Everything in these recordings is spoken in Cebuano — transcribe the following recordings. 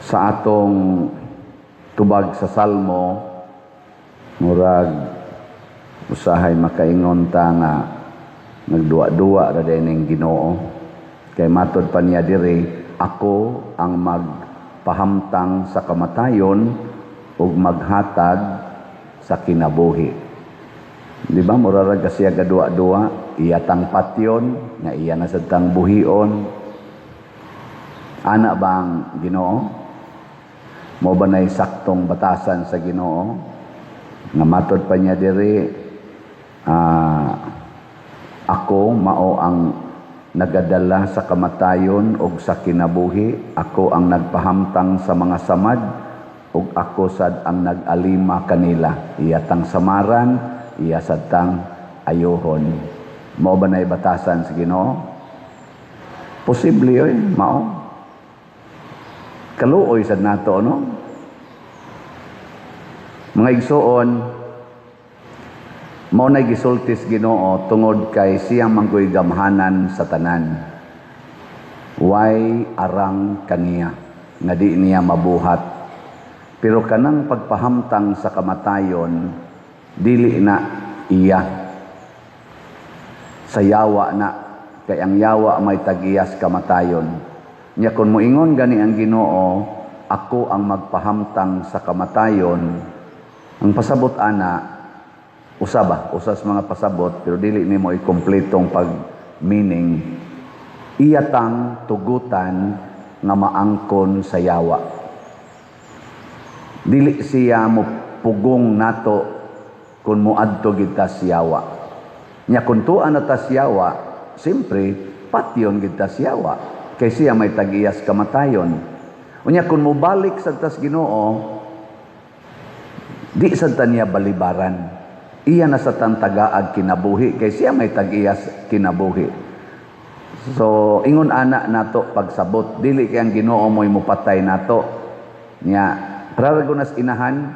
Sa atong tubag sa Salmo, murag usahay makaingon ta nga nagduwa-duwa ra diay ning Ginoo. Kay matod pa niya diri, "Ako ang magpahamtang sa kamatayon ug maghatag sa kinabuhi." Di ba mura ra siya gaduwa-duwa, iya tang patyon, nga iya na sad tang buhion. Ana ba ang Ginoo? Mao ba na'y saktong batasan sa Ginoo? Nga matod pa niya diri, "Ako mao ang nagadala sa kamatayon ug sa kinabuhi, ako ang nagpahamtang sa mga samad ug ako sad ang nag-alima kanila." Iya tang samaran, iya sad tang ayuhon. Mao ba na'y batasan sa Ginoo? Posible oy, mao. Kaluoy sad nato, no? Mga igsuon, mao na gisulti sa Ginoo tungod kay siya manggoy gamhanan sa tanan. Way arang kaniya nga di niya mabuhat. Pero kanang pagpahamtang sa kamatayon, dili na iya. Sa yawa na, kay ang yawa may tag-iyas kamatayon. Nya kung moingon gani ang Ginoo, "Ako ang magpahamtang sa kamatayon," ang pasabot ana, usa ba, usa sa mga pasabot, pero dili nimo ikompletong pag-meaning, iya tang tugutan nga maangkon sa yawa. Dili siya mo pugong nato kung moadto gid ta sa yawa. Nya kung tuan na ta sa yawa, siyempre, patyon gid ta sa yawa. Kay siya may tag-iyas kamatayon. Unya kung mobalik sa tas Ginoo, di sad ta niya balibaran. Iya na sa tang tagaag kinabuhi kay siya may tag-iyas kinabuhi. So ingon ana nato pagsabot, dili kay ang Ginoo mo'y mopatay nato. Nya praragonas inahan,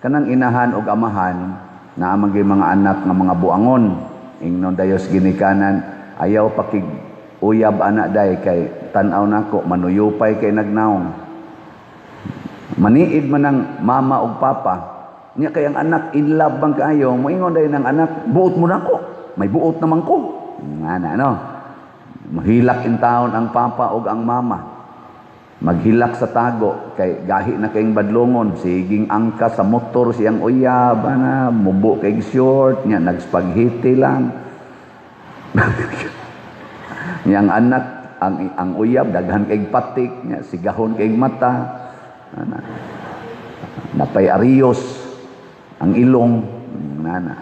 kanang inahan og amahan naa man gyud mga anak nga mga buangon. Ingnon dayos ginikanan, "Ayaw pakig uyab ana day kay tan-aw nako manuyupay kay nagnaong." Maniid man ang mama ug papa. Nya kay ang anak in love bang kaayo, moingon dayon ang anak, "Buot mo nako. May buot naman ko." Nga na no. Mahilak in taon ang papa ug ang mama. Maghilak sa tago kay gahi na kayong badlongon, siging angka sa motor siyang uyab ana, mubo kay short nya, nagspaghetti lang. Nya ang anak, ang uyab daghan kay patik nya, sigahon kay mata. Ana. Napay ariyos ang ilong nana.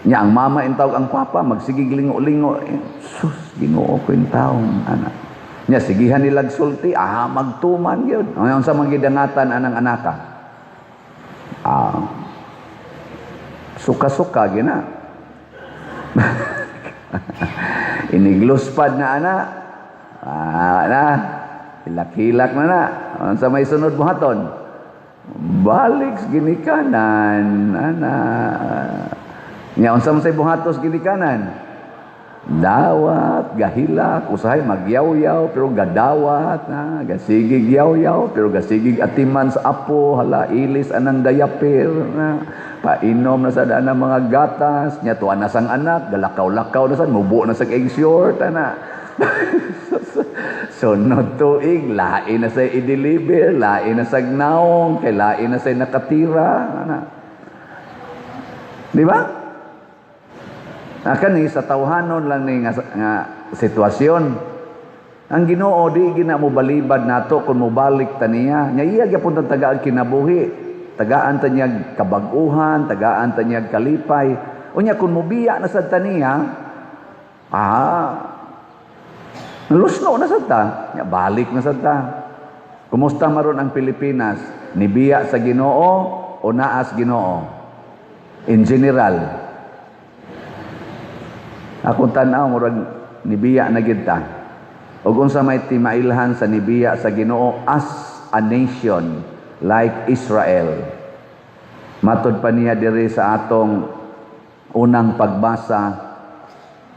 Nya ang mama intawag ang papa, magsigig lingo-lingo. Eh, sus, Ginoo ko in taon ana. Nya sigihan nila sulti, magtuman gyud. Ano sa mga gidangatan anang anaka? Suka-suka gina. Inigluspad na ana. Na. Hilak-hilak na na. Unsa may sunod buhaton? Balik sa ginikanan ana. Nya unsa man say buhatos ginikanan? Dawat, gahilak, usahay magyaw-yaw, pero gadawat, na, gasigig yaw-yaw, pero gasigig atiman sa apo, hala, ilis anang diaper, na, painom na sa daan ng mga gatas, nya tuwa na sang anak, galakaw-lakaw na sa, mubo na sa egg short, ana. Sunod tuig, lain na sa i-deliver, lain na sa naong, kay lain na sa nakatira, ana. Di ba? Kani sa tawhanon lang ni nga sitwasyon. Ang Ginoo di gina mo balibad nato kung mobalik ta niya. Nya iya gyapon ta tagaan kinabuhi. Tagaan ta niya kabag-uhan, tagaan ta niya kalipay. Unya kung mobiya na sad ta niya, lusno na sad ta. Nya balik na sad ta. Kumusta maron ang Pilipinas? Nibiya sa Ginoo o naas Ginoo? In general. Akong tan-aw murag nibiya na gid ta. Ug unsa may timailhan sa nibiya sa Ginoo as a nation like Israel? Matod pa niya diri sa atong unang pagbasa,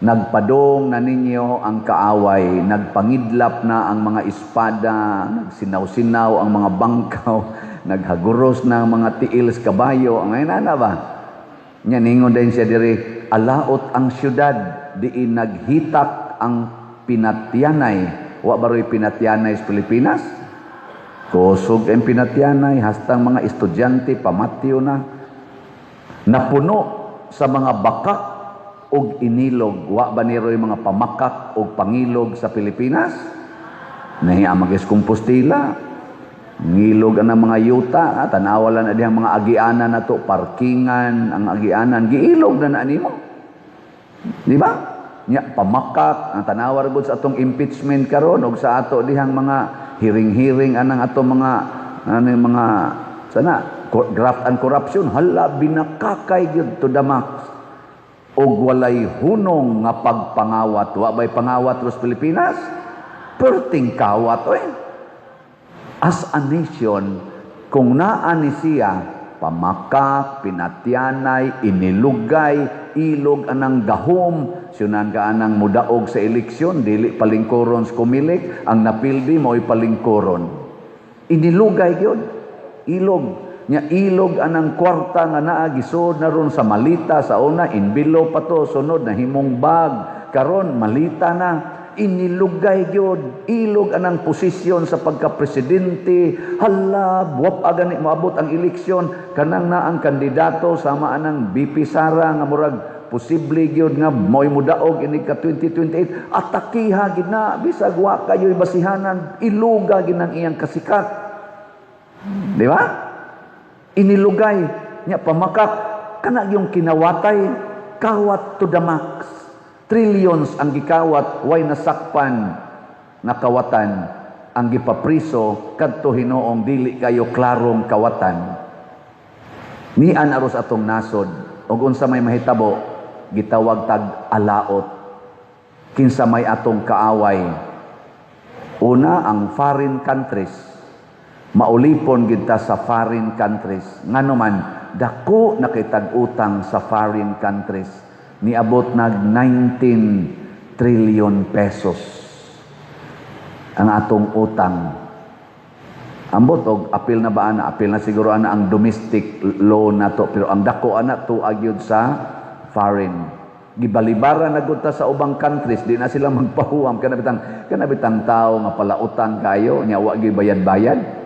Nagpadong na ninyo ang kaaway, nagpangidlap na ang mga espada, nagsinaw-sinaw ang mga bangkaw, naghaguros na ang mga tiil sa kabayo. Ang ngayon na ba? Nya ningon din siya diri, alaot ang syudad, diin naghitak ang pinatyanay. Wa baroy pinatyanay sa Pilipinas? Kusog ang pinatyanay, hastang mga estudyante, pamatyo na. Napuno sa mga bakak og inilog. Wa ba niroy mga pamakak og pangilog sa Pilipinas? Nahiya magis Compostela. Ngilog ang mga yuta, tanawa lang na dihang mga agianan nato, parkingan, ang agianan, giilog na na nimo. Di ba? Nya pamakak, ang tanawa gud sa atong impeachment karon og sa ato dihang mga hearing-hearing anang atong mga ano yung mga sana graft and corruption, hala, binakakay gyud to the max og walay hunong nga pagpangawat. Wa bay pangawat ros Pilipinas? Perting kawat oy. As a nation, kung naa ni siya pamakak, pinatyanay, inilugay, ilog anang gahom, syunan ka anang mudaog sa eleksyon, dili palingkuron sa Comelec, ang napildi mo'y palingkuron. Inilugay gyud, ilog. Nya ilog anang kwarta nga naa gisod na ron sa malita sa una, envelope pa to, sunod na himong bag, karon malita na. Inilugay gyud, ilog anang posisyon sa pagka-presidente. Hala, buwap agani moabot ang eleksyon, kanang na ang kandidato sama anang VP Sara nga murag posible gyud nga mo'y mudaog inig ka 2028, atakiha gid na bisag wa kayo'y basihanan, iluga gid ang iyang kasikat, di ba? Inilugay nya, pamakak kana yung kinawatay, kawat to the max. Trillions ang gikawat, way nasakpan nga kawatan. Ang gipapriso kadto hinoong dili kayo klarong kawatan. Nian aros atong nasod. Ug unsa may mahitabo? Gitawag tag alaot. Kinsa may atong kaaway? Una, ang foreign countries. Maulipon gid ta sa foreign countries. Ngano man, dako na kay tag-utang sa foreign countries. Niabot nag 19 trillion pesos ang atong utang. Ambot og apil na ba ana? Apil na siguro ana ang domestic loan nato, pero ang dako ana tuag yun sa foreign. Gibalibaran na gud ta sa ubang countries, di na sila magpahuwam. Kana bitang tao nga palautang kayo nya wa gyud bayad-bayad.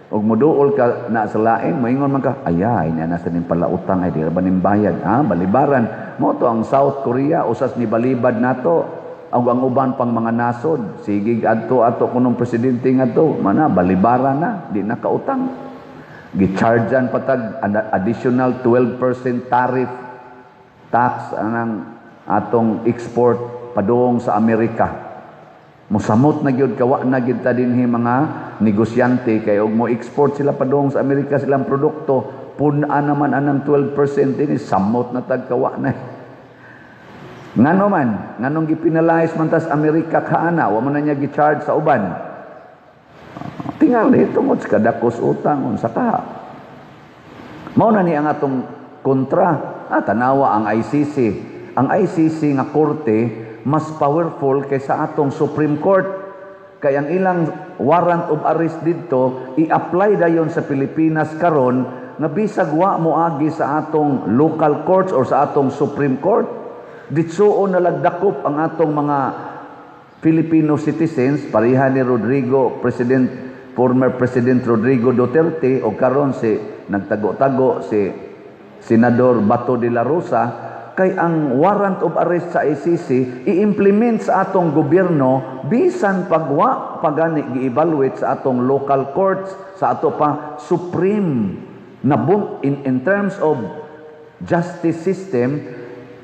Og muduol ka na sa lain, moingon man ka, "Ayay, niya nasa ning palautang ay di ra ba ning bayad?" Ha, balibaran. Mo to ang South Korea, usas ni balibad nato. Ang uban pang mga nasod, sige adto ato kunong presidente ngadto, mana balibaran na, di na kautang. Gichargean patag additional 12% tariff tax anang atong export padung sa Amerika. Musamot na gyud kawa na gyud ta dinhi mga negosyante kay og mo export sila padung sa Amerika silang produkto, pun-a naman anang 12% dinhi, samot na tag kawa na. Ngano man, nganong gipinalize man tas Amerika kaana, wa man na niya gi-charge sa uban? Tingali tungod sa kadakos utang, unsa ka. Mao na ni ang atong kontra. Ah, tanawa ang ICC. Ang ICC nga korte mas powerful kaysa atong Supreme Court. Kay ang ilang warrant of arrest didto i-apply dayon sa Pilipinas karon nga bisag wa moagi sa atong local courts or sa atong Supreme Court. Ditsuon na lagdakop ang atong mga Filipino citizens, pareha ni Rodrigo President former President Rodrigo Duterte o karon si nagtago-tago si Senador Bato de la Rosa, kay ang warrant of arrest sa ICC i-implement sa atong gobyerno bisan pagwa pagani gi-evaluate sa atong local courts, sa ato pa supreme na in terms of justice system.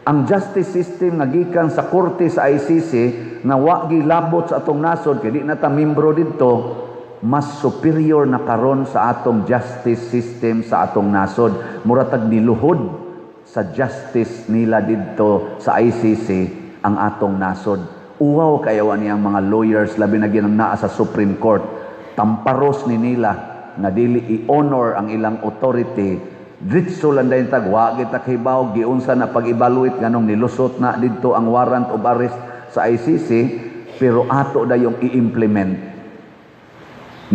Ang justice system nga gikan sa korte sa ICC nga wa gilabot sa atong nasod kay di na ta membro didto, mas superior na karon sa atong justice system sa atong nasod. Mura tag niluhod sa justice nila didto sa ICC ang atong nasod. Uwaw kayo niyang mga lawyers, labi na ginang naa sa Supreme Court. Tamparos ni nila nga dili i-honor ang ilang authority. Diretso lang dayon tag wa kita kahibaw giunsa na pag-evaluate, nganong nilusot na didto ang warrant of arrest sa ICC, pero ato dayong i-implement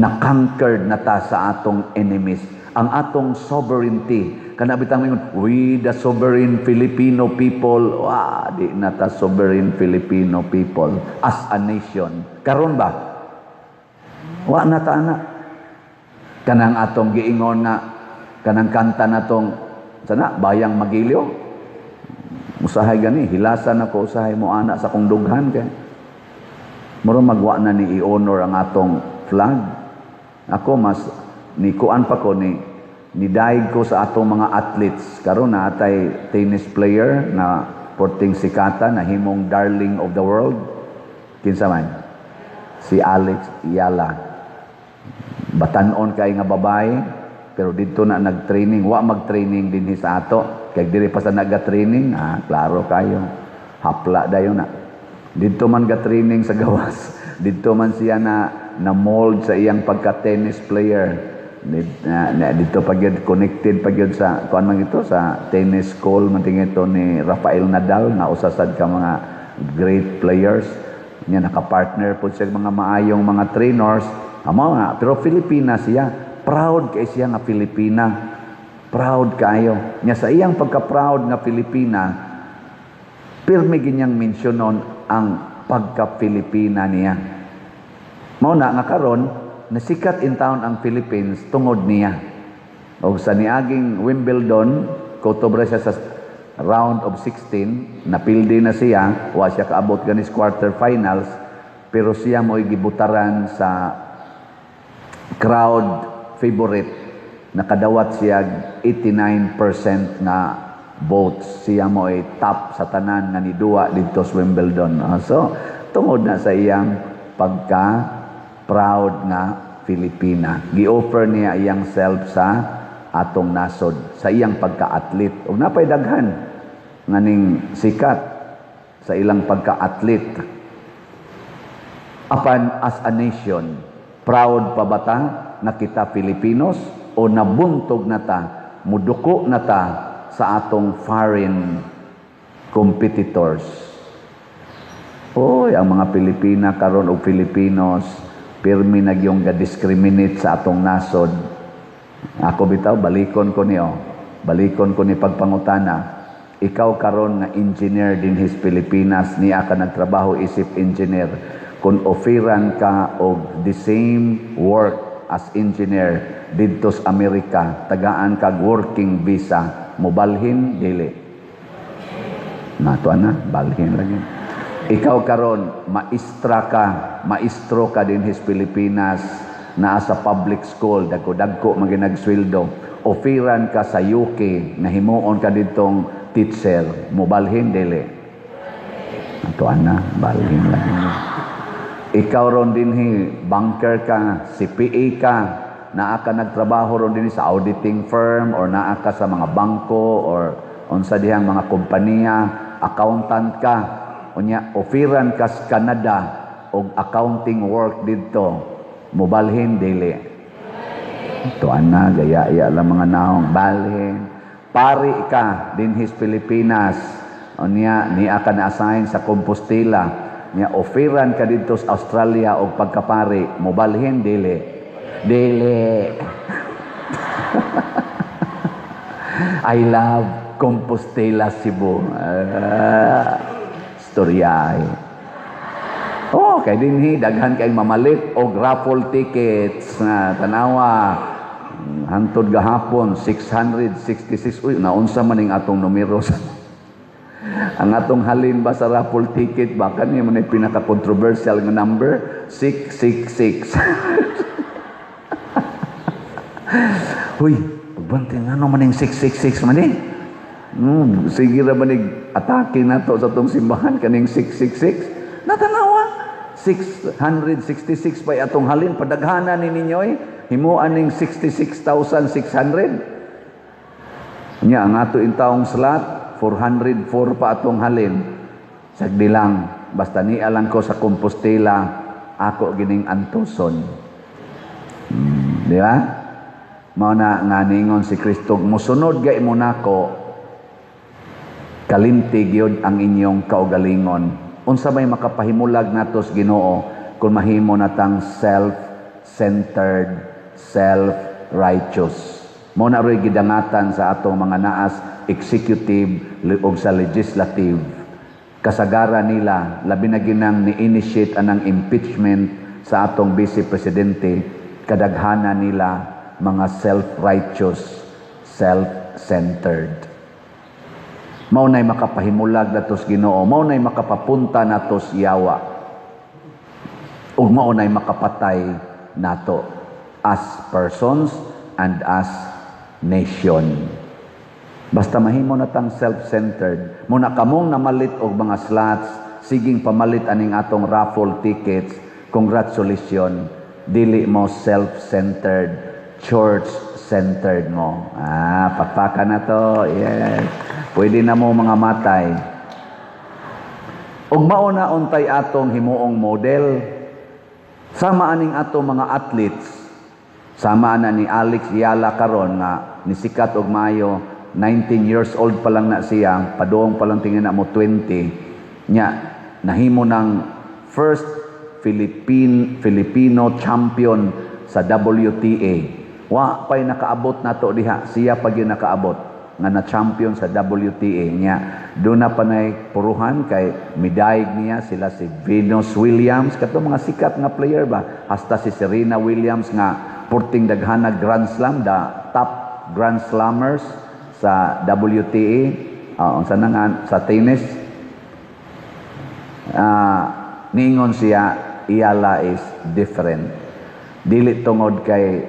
na conquered na ta sa atong enemies. Ang atong sovereignty, kana bitang mingon, "We the sovereign Filipino people." Wa, di na ta sovereign Filipino people as a nation. Karon ba? Wa na ta ana. Kanang atong giingon nga kanang kanta natong sana Bayang Magiliw. Usahay gani hilasan ako, usahay mo ana sa kong dughan kay mura magwa na ni i-honor ang atong flag. Ako mas ni kuan pa ko ni nidaig ko sa atong mga athletes karon na atay tennis player na porting sikata na himong darling of the world. Kinsa man si Alex Eala? Batanon kay nga babae, pero didto na nag-training. Wa mag-training dinhi sa ato kay diri pa sa naga-training, ah, klaro kayo, hapla dayon na. Didto man ga-training sa gawas, didto man siya na na mold sa iyang pagka-tennis player. Dito pa gyud connected pa gyud sa kuan man ito, sa tennis school man ito ni Rafael Nadal nga usa sad ka mga great players niya. Naka-partner pud siya mga maayong mga trainers amo nga, pero Filipina siya. Proud kay siya nga Filipina, proud kayo niya sa iyang pagka-proud nga Filipina. Pirmi ginyang mensyonon ang pagka-Filipina niya. Mao na nga karon nasikat in town ang Philippines tungod niya. Og sa niaging Wimbledon, kutobra siya sa round of 16, napildi na siya, wa siya kaabot ganis quarterfinals, pero siya mo'y gibutaran sa crowd favorite. Nakadawat siya 89% nga votes. Siya mo ay top sa tanan nga niduwa didto sa Wimbledon. Ah, so, tungod na sa iyang pagka proud nga Filipina. Gi-offer niya iyang self sa atong nasod sa iyang pagka-athlete. Ug napay daghan nga ning sikat sa ilang pagka-athlete. Apan as a nation, proud pa ba ta na kita Filipinos o nabuntog na ta, muduko na ta sa atong foreign competitors? Oy, ang mga Pilipina karon og Filipinos, pirmi nagyong ga-discriminate sa atong nasod. Ako bitaw, balikon ko niyo. Balikon ko ni pagpangutana. Ikaw karon nga engineer dinhi sa Pilipinas, niya ka nagtrabaho isip engineer. Kung offeran ka og the same work as engineer didto sa Amerika, tagaan kag working visa, mobalhin dili? Nato na, balhin lagi. Ikaw karon maestra ka, maestro ka dinhi sa Pilipinas, naa sa public school, dagko-dagko man ginagsweldo. Offeran ka sa UK, nahimuon ka ditong teacher, mobalhin dili? Ato na, balhin lagi. Ikaw ron dinhi, banker ka, CPA ka, naa ka nagtrabaho ron dinhi sa auditing firm or naa ka sa mga bangko or unsa dihang mga kompanya, accountant ka. Unya offeran ka sa Canada og accounting work didto, mobalhin dili? Tuan na, gaya-ya lang mga naong, balhin. Pari ka dinhi sa Pilipinas. Unya niya ka na-assign sa Compostela. Nya offeran ka didto sa Australia og pagkapari, mobalhin dili? Dili. I love Compostela, Cebu. Ah, storya. Oh, kay dinhi daghan kay mamalit og raffle tickets na tanawa. Hantod gahapon 666. Uy, naunsa man ning atong numero sa ang atong halin ba sa raffle ticket ba, kani man pinaka controversial nga number 666. Huy, pagbantay, ngano man ning 666 man eh? Sige ra man atake na to sa atong simbahan kaning 666. Natanawa 666 pa atong halin, padaghanan ni ninyo eh. Himuan ning 66,600. Nya ang ato intawong slot 404 pa atong halin. Sagdi lang, basta niya lang ko sa Compostela, ako gining antuson. Di ba? Mao na nga ningon si Kristo, "Musunod gay mo nako, kalimti gyud ang inyong kaugalingon." Unsa may makapahimulag natos Ginoo kung mahimo natang self-centered, self-righteous? Mao na ro'y gidangatan sa atong mga naas executive ug sa legislative. Kasagara nila, labi na ginang ni-initiate anang impeachment sa atong vice presidente, kadaghana nila mga self-righteous, self-centered. Mao na'y makapahimulag natos Ginoo, mao na'y makapapunta natos yawa. Ug mao na'y makapatay nato as persons and as nation. Basta mahimo na tang self-centered. Muna kamong namalit og mga slots, siging pamalit aning atong raffle tickets, congratulations, dili mo self-centered, church-centered mo. Ah, pakpaka na to. Yes. Pwede na mo mga matay. Ug mao na untay atong himuong model. Sama aning atong mga athletes. Sama na ni Alex Eala karon nga nisikat og maayo, 19 years old pa lang na siya, padung pa lang tingin na mo 20 nya, nahimo ng first Philippine Filipino champion sa WTA. Wa pa'y nakaabot nato diha, siya pa gyud nakaabot nga na champion sa WTA niya. Doon na panay puruhan kay midayeg niya sila si Venus Williams, kato mga sikat nga player ba, hasta si Serena Williams nga purting daghana Grand Slam, the top Grand Slammers sa WTA, unsa na nga sa tennis. Niingon siya, "Eala is different." Dili tungod kay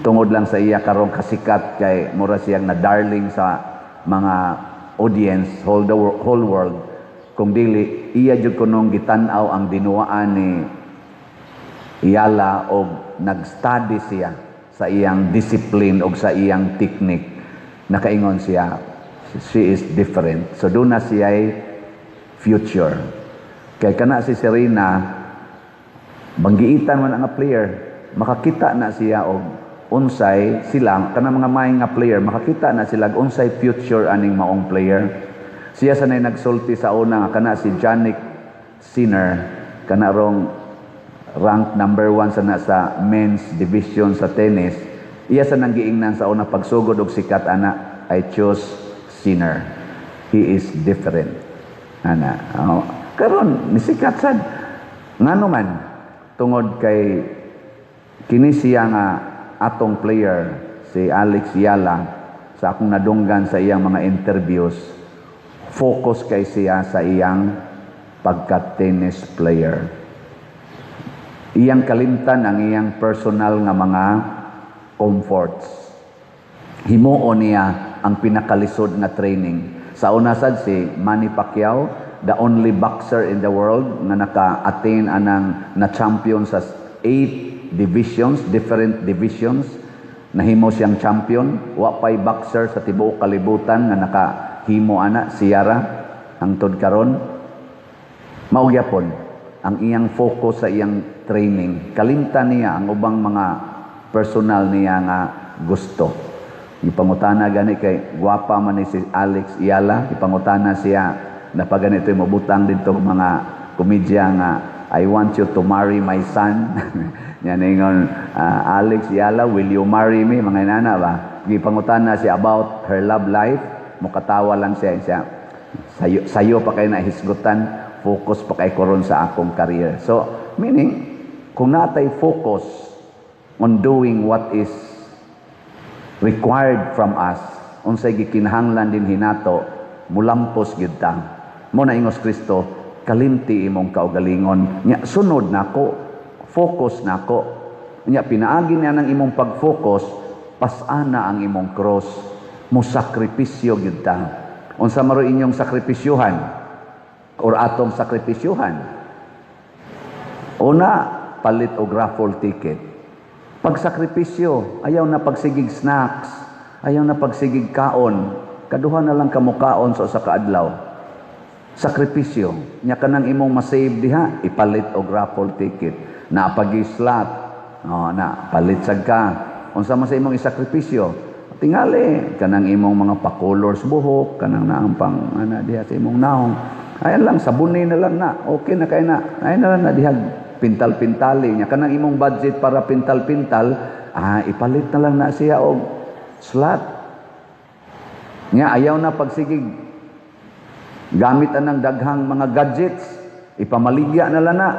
tungod lang sa iya karong kasikat, kay mura siyang na darling sa mga audience whole world, kung dili iya jud kunong gitan-aw ang dinuwaan ni Eala og nag-study siya sa iyang discipline og sa iyang technique. Nakaingon siya, "She is different." So doon na siya future. Kay kana si Serena, banggiitan man ang player, makakita na siya og unsay sila kana mga may nga player, makakita na sila og unsay future aning maong player. Siya sanay nagsulti sa una nga kana si Jannik Sinner, kana rong rank number 1 sa na sa men's division sa tennis. Iya sa nang giingnan sa una pagsugod og sikat ana, "I choose Sinner. He is different." Ana. Oh. Karon nisikat sad. Ngano man, tungod kay kini siya nga atong player si Alex Eala, sa akong nadunggan sa iyang mga interviews, focus kay siya sa iyang pagka-tennis player. Iyang kalimtan ang iyang personal nga mga comforts. Himuon niya ang pinakalisod nga training. Sa una sad si Manny Pacquiao, the only boxer in the world nga naka-attain anang na champion sa eight divisions, different divisions. Nahimo siyang champion. Wa pay boxer sa tibuok kalibutan nga nakahimo ana, siyara hangtod karon. Mao gyapon ang iyang focus sa iyang training. Kalimtan niya ang ubang mga personal niya nga gusto. Ipangutana gani kay gwapa man ni si Alex Eala, ipangutana siya na pag ganito mabutang dito mga komedya nga "I want you to marry my son." Yan ingon, "Alex Eala, will you marry me?" Mga inana ba? Gipangutana siya about her love life, mukatawa lang siya siya. Sayo, sayo pa kay na hisgutan, focus pa kay koron sa akong career. So, meaning, kung natay focus on doing what is required from us, unsay gikinahanglan din hinato, mulampos gyud ta. Mo na ingos Kristo, "Kalimti imong kaugalingon nya sunod nako, focus nako." Nya pinaagi niya ng imong pag-focus, pasana ang imong cross, mo sakripisyo gyud ta. Unsa maro inyong sakripisyuhan or atong sakripisyuhan? Una, palit og raffle ticket. Pagsakripisyo, ayaw na pagsigig snacks, ayaw na pagsigig kaon, kaduha na lang kamukaon sa usa ka adlaw. Sakripisyo, nya kanang imong masave diha, ipalit og raffle ticket. Naa pa'y slot, oh, na palit sad ka. Unsa man sa imong isakripisyo? Tingali kanang imong mga pa-colors buhok, kanang naang pang ana diha sa imong naong. Ayan lang, sabuni na lang na. Okay na kay na. Ayan na lang na diha pintal-pintali niya. Kanang imong budget para pintal-pintal, ipalit na lang na siya og slot. Nya ayaw na pagsigig gamit anang daghang mga gadgets, ipamaligya na lang na.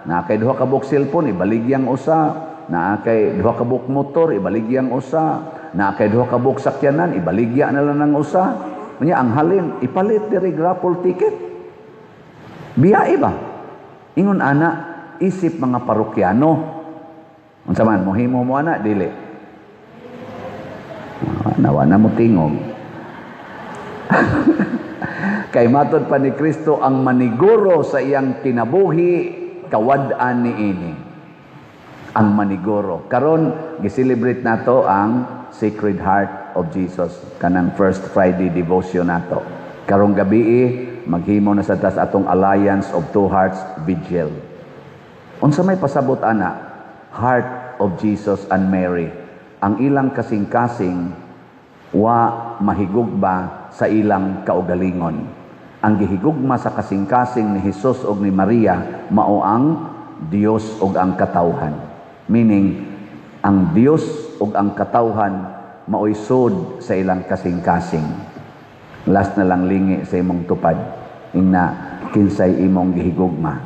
Naa kay duha ka buok cellphone, ibaligyang usa. Naa kay duha ka buok motor, ibaligyang usa. Naa kay duha ka buok sakyanan, ibaligya na lang ng usa. Nya ang halin ipalit diri raffle ticket. Biyae ba? Ingon ana isip mga parokyano. Unsa man mohimo mo ana, dili? Nawa na mo tingog. Kay matod pa ni Kristo, ang maniguro sa iyang kinabuhi kawad-an niini. Ang maniguro. Karon gi-celebrate nato ang Sacred Heart of Jesus kanang First Friday devotion nato. Karong gabi maghimo na sa tas atong Alliance of Two Hearts Vigil. Unsa may pasabot ana? Heart of Jesus and Mary. Ang ilang kasing-kasing wa mahigugma sa ilang kaugalingon. Ang gihigugma sa kasing-kasing ni Jesus ug ni Maria mao ang Dios ug ang katawhan. Meaning, ang Dios ug ang katawhan maoy sud sa ilang kasing-kasing. Last na lang, lingi sa imong tupad. Ingna, kinsay imong gihigugma?